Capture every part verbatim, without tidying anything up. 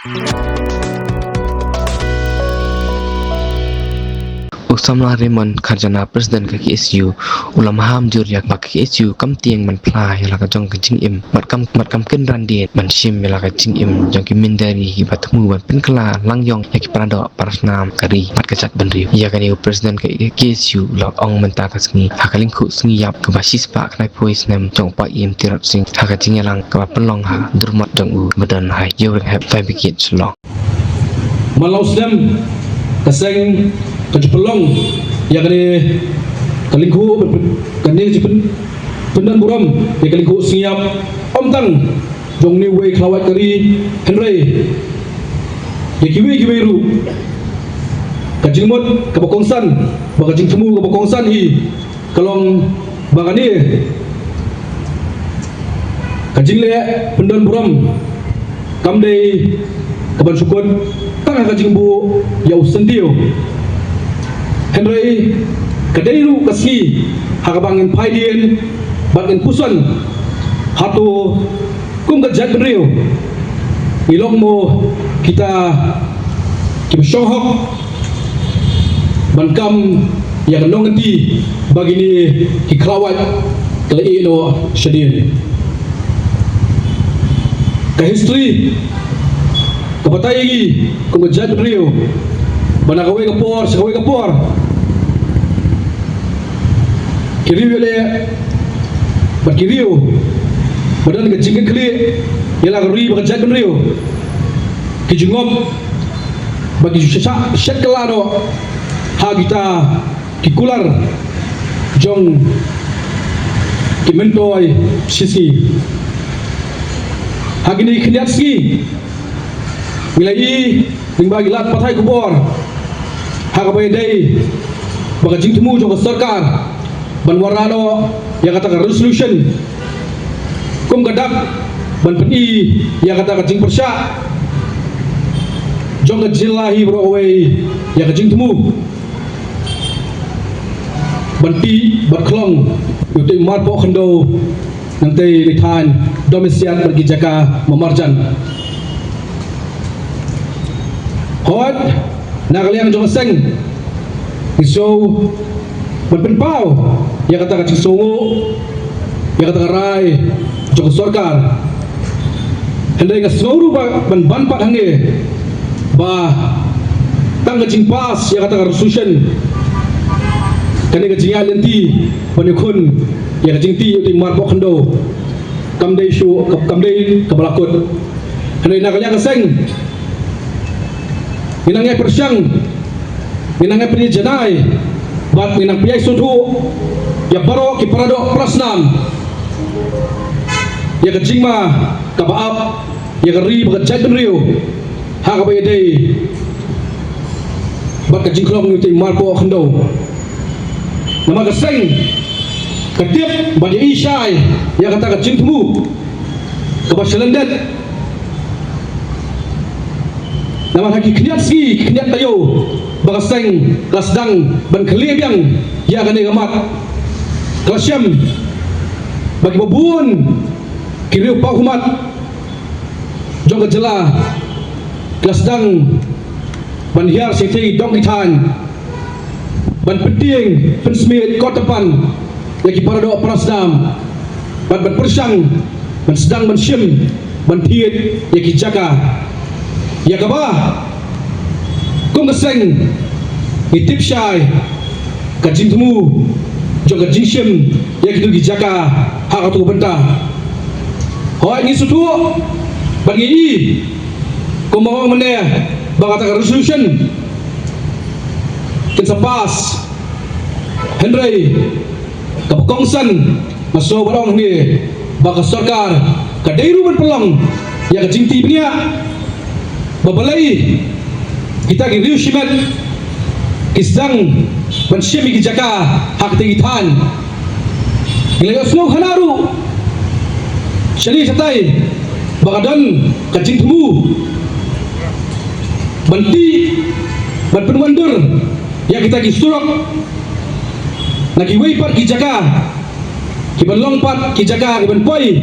U Samla Raymond Kharjana, President ka K S U, u la maham jur ïa ba ka K S U kam tieng ban phla ïa la ka jong ka jingim, bad kam, bad kam kynran dien ban shim ïa la ka jingim jong ki mynder kiba thmu ban pynkylla lang ïong ïa ki paradoh parasnam ka ri bad ka jaitbynriew. Ïa kane u President ka K S U u la ong mynta ka sngi ha ka lyngkhuh sngi ïap kaba shispah khyndai phew snem jong u Paiem Tirot Sing ha ka jingïalang kaba pynlong ha Durmat jong u ba don ha Ïewrynghep Fire Brigade Shillong. Man la u snem ka seng ka ju pynlong ïa kane ka lyngkhuh, kane ka jingpyn, pyndon burom ïa ka lyngkhuh sngi ïap, ym tang jong une uwei u khlawait ka ri, hynrei ïa kiwei kiwei ruh. Ka jingmut kaba kongsan bad ka jingthmu kaba kongsan hi ka long ba kane ka jingleh pyndon burom kam dei kaban shu kut tang ha ka jingbuh ïa u syntiew, hynrei ka dei ruh ka sngi ha kaba ngin phai dien bad ngin puson hato kum ka jaitbynriew ngi long mo kita kiba shong hok ban kam ïa ka nongkynti ba kine ki khlawait ki la ïeh noh shadien. Ka history ka batai ïa ngi kum ka jaitbynriew ba na kawei ka por sha kawei ka por ki riew ïaleh bad ki riew ba don ka jingkitkhlieh ïa la ka ri bad ka jaitbynriew ki ju ngop bad ki ju sha, sha, shet kylla noh ha kita ki kular jong ki myntoi shisngi. Ha kine ki khyndiat sngi ngi la ïohi lyngba ki lad pathai khubor ha kaba ïadei bad ka jingthmu jong ka sorkar ban wanrah noh ïa kata ka resolution kum ka dak ban pyni ïa kata ka jingpyrshah jong ka jylla hi baroh kawei ïa ka jingthmu ban tih bad khlong ïa utei u marpoh khyndew nangtei na ki thaiñ Domiasiat bad ki jaka marjan. Hooid, na ka liang jong ka seng ngi sngew ban pynpaw ïa kata ka jingsngewnguh ïa kata ka rai jong ka sorkar. Hynrei nga sngew ruh ba ban ban pat hangne ba tang ka jingpass ïa kata ka resolution kane ka jingïaid lynti ban ïakhun ïa ka jingtih ïa utei u marpoh khyndew kam dei shuh, kam, kam dei kaba la kut. Hynrei na ka liang ka seng ngi nang ïai pyrshang, ngi nang ïai pynïaid janai bad ngi nang pynïaid sngewthuh ïa baroh ki paradoh parasnam ïa ka jingma kaba ap ïa ka ri bad ka jaitbynriew ha kaba ïadei bad ka jingkhlong ïa utei u marpoh khyndew. Namar ka seng ka tip bad ïohi shai ïa kata ka jingthmu kaba shalyndet. Namar ha ki khyndiat sngi, ki khyndiat taïew ba ka seng ka la sdang ban kylli biang ïa kane ka mat, ka la shem ba kiba bun ki riew paw khmat jong ka jylla ki la sdang ban hiar sha ki dong ki thaiñ ban pyntieng pynsmiej kot tympan ïa ki paradoh parasnam bad ban pyrshang ban sdang ban shim ban thied ïa ki jaka ïa kaba kum ka seng ngi tip shai ka jingthmu jong ka jingshim ïa kitu ki jaka ha katu ka bynta. Hooid, ngi sngewthuh bad ngi i kumba ong mynne ba kata ka resolution kin sa pass. Hynrei kaba kongsan nga sngew ban ong hangne ba ka sorkar ka dei ruh ban pynlong ïa ka jingtih bniah ba balei kita ki riew shimet ki sdang ban shim ïa ki jaka ha kitei ki thaiñ. Ngi la ïohsngew khana ruh shane shatai ba ka don ka jingthmu ban tih ban pynwandur ïa kita ki surok na kiwei pat ki jaka kiban long pat ki jaka kiban poi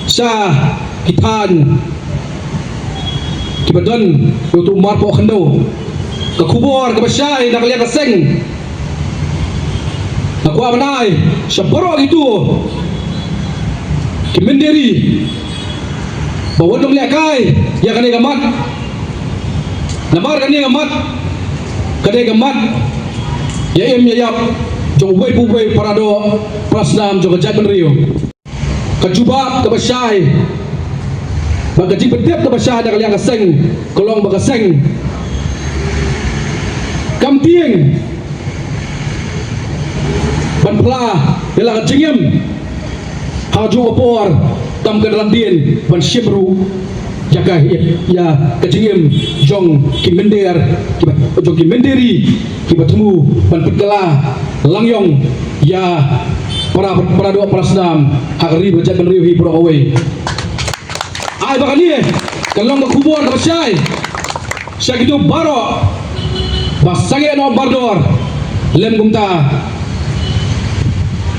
sha ki thaiñ kiba don ïa utu u marpoh khyndew. Ka khubor kaba shai na ka liang ka seng, nga kwah ban ai sha baroh kito ki mynder ri ba wat nym lehkai ïa kane ka mat. Namar kane ka mat ka dei ka mat ïa im ïa ïap jong uwei pa uwei u paradoh parasnam jong ka jaitbynriew. Ka jubab kaba shai bad ka jingpyntip kaba shai na ka liang ka seng ka long ba ka seng kam tieng ban phla ïa la ka jingim ha kajuh ka por, kam ka dang dien ban shim ruh ïa ka, ïa ka jingim jong ki mynder, kiba, jong ki mynder ri kiba thmu ban pynkylla langïong ïa para, paradoh parasnam ha ka ri bad jaitbynriew hi baroh kawei. Ai ba kane ka long ka khubor kaba shai sha kito baroh ba sangeh noh mardor, lem kumta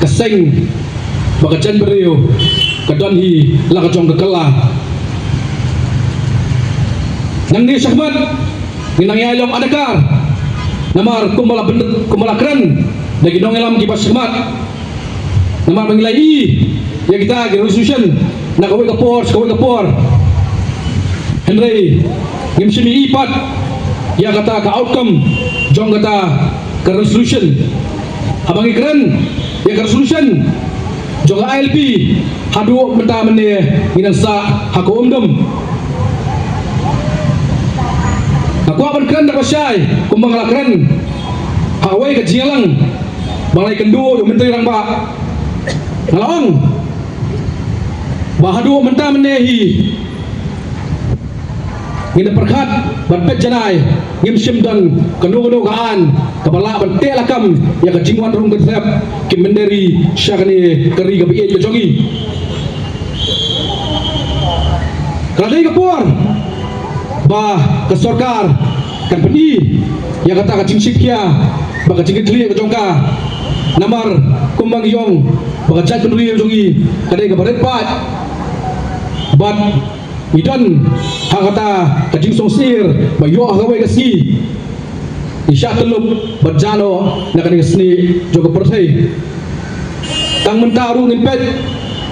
ka seng bad ka jaitbynriew ka don hi la ka jong ka kylla. Nangne shakhmat ngin nang ïai long adakar, namar kumba la byn-, kumba la kren da ki nongïalam kiba shakhmat. Namar ba ngi la ïohi ïa kita ki resolution na kawei ka por sha kawei ka por, hynrei ngim shym ïohi pat ïa kata ka outcome jong kata ka resolution. Haba ngi kren ïa ka resolution jong ka I L P, haduh mynta mynne ngi nang sah ha ka umdum. Nga kwah ban kren da kaba shai kumba nga la kren ha kawei ka jingïalang ba nga la ïakynduh ïa u Myntri Rangbah. Nga la ong ba haduh mynta mynne hi ngin da pyrkhat bad peit janai, ngim shym don kano kano ka aiñ kaba lah ban teh lakam ïa ka jingwan rung kynthep ki mynder ri sha kane ka ri kaba ïeit ka jong ngi. Ka la dei ka por ba ka sorkar kan pyni ïa kata ka jingshit khia bad ka jingkitkhlieh ka jong ka. Namar kumba ngi ong ba ka jaitbynriew jong ngi ka dei kaba rit paid bad ngi don ha kata ka jingsngewsih ba ïoh ha kawei ka sngi ngi shah tyllup bad jah noh na kane ka snieh jong ka pyrthei. Tang mynta ruh ngin peit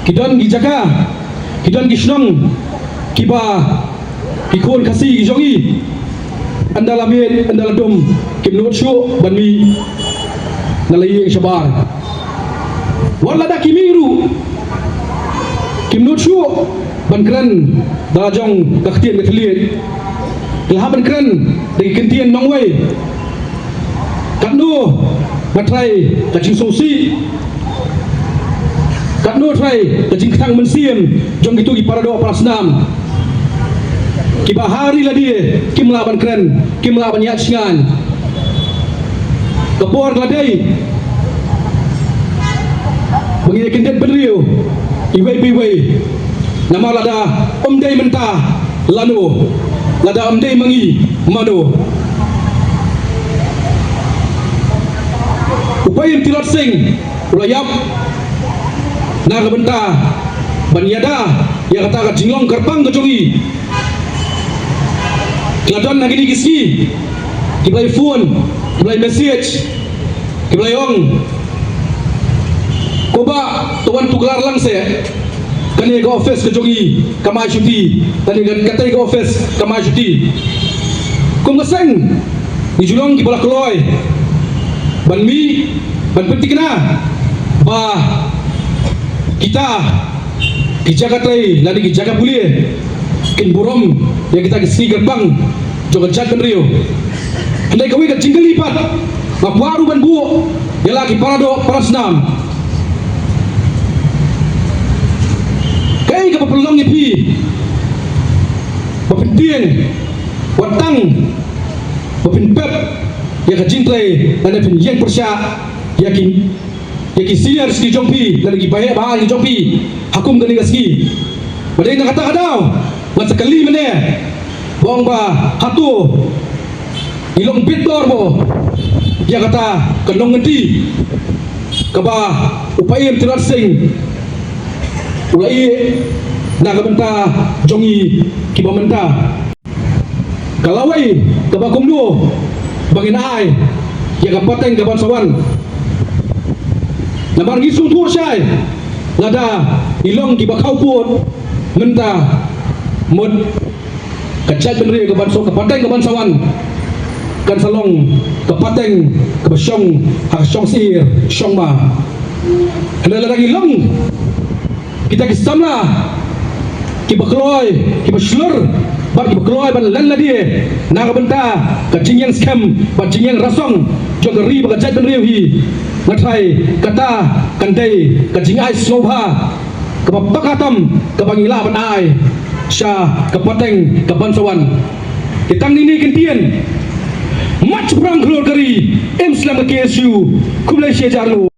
ki don ki jaka, ki don ki shnong kiba ki khun Khasi ki jong ngi ynda la miet ynda la dum kim nud shuh ban mih na la ïing shabar. Wat lada ki mih ruh kim nud shuh ban kren da la jong ka ktien ka thylliej. Ki la hap ban kren da ki kyntien nongwei. Katno nga trai ka jingsngewsih, katno trai ka jingkthang mynsiem jong kito ki paradoh parasnam kiba ha ri lade kim lah ban kren, kim lah ban ïaid shngaiñ. Ka por ka la dei ba ngin ïa kyndit bynriew iwei pa iwei. Namar lada ym dei mynta lano, lada ym dei ma ngi mano? U Payam Tirot Sing u la ïap na ka bynta ban ïada ïa kata ka jinglong kyrpang ka jong ngi. Ki la don ha kine ki sngi kiba la ïa phone, kiba la ïa message, kiba la ïa ong, ko bah, to wan tuklar lang seh, kane ka office ka jong ngi kam ai shuti, kane ka, katei ka office kam ai shuti. Kum ka seng ngi ju long kiba la kloi ban mih ban pynthikna ba kita ki jaka trei lane ki jaka pule kin burom ïa kita ki sngi kyrpang jong ka jaitbynriew. Hynrei kawei ka jingkylli pat nga kwah ruh ban buh ïa la ki paradoh parasnam. Kaei kaba pynlong ïa phi ba phin tieng wat tang ba phin pep ïa ka jingtrei lane phin ïeng pyrshah ïa ki, ïa ki seniors ki jong phi lane ki baheh bahaiñ ki jong phi ha kum kane ka sngi? Ba dei na kata ka daw ngan sa kylli mynne ba ong ba hato i long bit dor mo ïa kata ka nongkynti kaba u Payam Tirot Sing u la ïeh na ka bynta jong ngi kiba mynta. Ka lawei kaba kumno ba ngin ai ïa ka pateng ka ban sa wan. Namar ngi sngewthuh shai lada ngi long kiba khawpud mynta, mut ka jaitbynriew ka ban sa, ka pateng ka ban sa wan kan sa long ka pateng kaba shong ha ka shong sir shong ma. Hynrei lada ngi long kita ki samla kiba kloi, kiba shlur bad kiba kloi ban len lade na ka bynta ka jingïeng skhem bad jingïeng rasong jong ka ri bad ka jaitbynriew hi. Nga tharai kata kan dei ka jingai sngewbha kaba paka tam kaba ngi lah ban ai sha ka pateng ka ban sa wan. Te tang kine ki ktien, mat shaphrang khlur ka ri, im slem ka K S U. Khublei shihajar nguh.